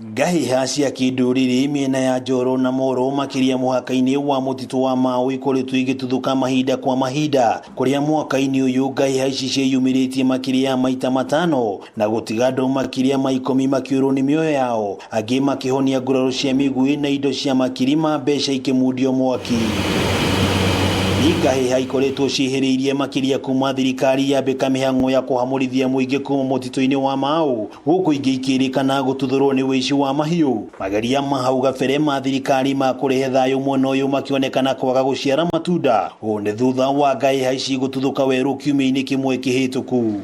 Ngahĩha cia kĩndũrĩrĩ mĩena ya Njoro na Moro makĩria mũhaka-inĩ wa mũtitũ wa Mau ikoretwo igĩtuthũka mahinda kwa mahinda kũrĩa mwaka-inĩ ũyũ ngahĩha ici ciĩyumĩrĩtie makĩria ya maita matano na gũtiga andũ makĩria ma 10 makĩũrwo nĩ mĩoyo yao, angĩ makĩhonia nguraro cia mĩguĩ na indo cia makiri ma mbeca ikĩmundio mwaki. Nĩ ngahĩha ikoretwo ciĩhĩrĩirie makĩria kuma thirikari yambĩka mĩhang'o ya kũhamũrithia mũingĩ kuma mũtitũ-inĩ wa Mau, gũkũ ingĩ ikĩrĩkana gũtuthũrwo nĩ ũici wa mahiũ. Mageria ma hau gabere ma thirikari ma kũrehe thayũ mwena ũyũ makĩonekana kwaga gũciara matunda. Ũũ nĩ thutha wa ngahĩha ici gũtuthũka werũ kiumia-inĩ kĩmwe kĩhĩtũku.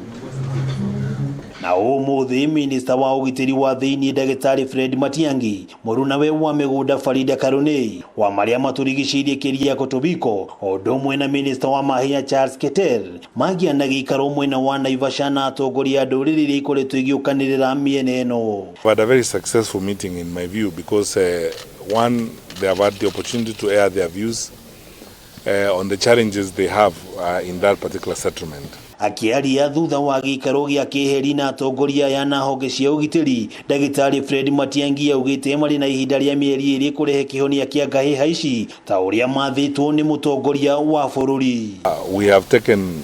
Na ũmũthĩ minista wa ũgitĩri wa thĩinĩ ndagĩtarĩ Fred Matiang'i, mũrunawe wa mĩgũnda Farida Karunei, wa marĩa matũrigicĩirie Keriako Tobiko, o ũndũ ũmwe na minista wa mahinya Charles Keter, magĩa na gĩikaro mwena wa Naivasha na atongoria a ndũrĩrĩ iria ikoretwo igĩũkanĩrĩra mĩena ĩno. We had a very successful meeting in my view because one, they have had the opportunity to air their views on the challenges they have in that particular settlement. Akĩaria thutha wa gĩikaro gĩa kĩheri na atongoria aya na honge cia ũgitĩri, ndagĩtarĩ Fred Matiang'i augĩte marĩ na ihinda rĩa mĩeri 2 kũrehe kĩhonia kĩa ngahĩha ici ta ũrĩa mathĩtwo nĩ mũtongoria wa bũrũri. We have taken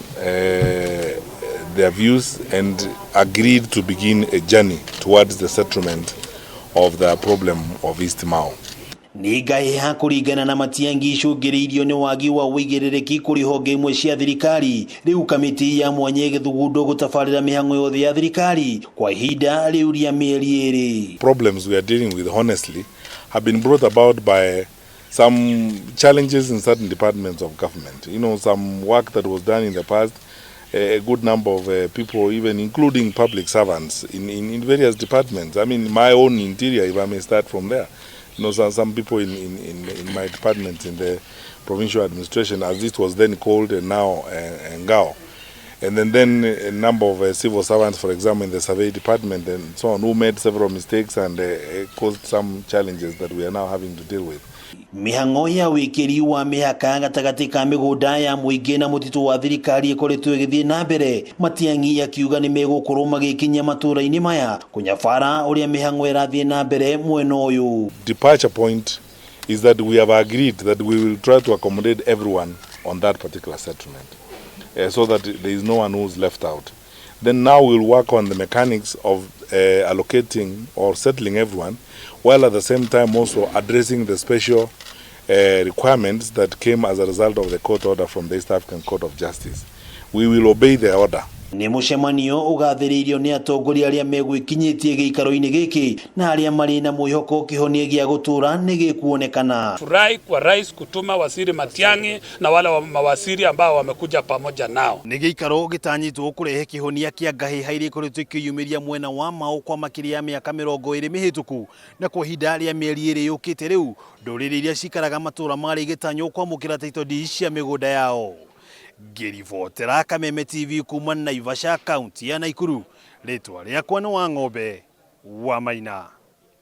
their views and agreed to begin a journey towards the settlement of the problem of East Mau. Nĩ ngahĩha kũringana na Matiang'i icũngĩrĩirio nĩ wagi wa ũigĩrĩrĩki kũrĩ honge imwe cia thirikari. Rĩu kamĩtĩ ya mwanya ĩgĩthugundwo gũtabarĩra mĩhang'o yothe ya thirikari kwa ihinda rĩu rĩa mĩeri 2. Problems we are dealing with honestly have been brought about by some challenges in certain departments of government. Some work that was done in the past, a good number of people, even including public servants in various departments. I mean, my own interior, if I may start from there. Some people in my department in the provincial administration, as it was then called, and now Ngao. And then a number of civil servants, for example, in the survey department and so on, who made several mistakes and caused some challenges that we are now having to deal with. Mĩhang'o ya wĩkĩri wa mĩhaka gatagatĩ ka mĩgũnda ya mũingĩ na mũtitũ wa thirikari ĩkoretwo ĩgĩthiĩ na mbere. Matiang'i akiuga nĩ megũkorwo magĩkinyia matũũra-inĩ maya kũnyabara ũrĩa mĩhang'o ĩrathiĩ na mbere mwena ũyũ. Departure point is that we have agreed that we will try to accommodate everyone on that particular settlement, so that there is no one who's left out. Then now we'll work on the mechanics of allocating or settling everyone, while at the same time also addressing the special requirements that came as a result of the court order from the East African Court of Justice. We will obey the order. Nĩ mũcemanio ũgathĩrĩirio nĩ atongoria arĩa megwĩkinyĩtie gĩikaro-inĩ gĩkĩ na arĩa marĩ na mwĩhoko kĩhonia gĩa gũtũũra nĩ gĩkuonekana. Furahi kwa rais kutuma waziri Matiang'i na wale wa mawaziri ambao wamekuja pamoja nao. Nĩ gĩikaro gĩtanyĩtwo kũrehe kĩhonia kĩa ngahĩha iria ikoretwo ikĩyumĩria mwena wa Mau kwa makĩria ya mĩaka 20 mĩhĩtũku, na kwa ihinda rĩa mĩeri 2 yũkĩte rĩu ndũrĩrĩ iria cikaraga matũũra marĩ igĩtanywo kwamũkĩra title deeds cia mĩgũnda yao. Ngĩribotera Kameme TV kuma Naivasha, kaunti ya Nakuru, rĩtwa rĩakwa nĩ Wang'ombe wa Maina.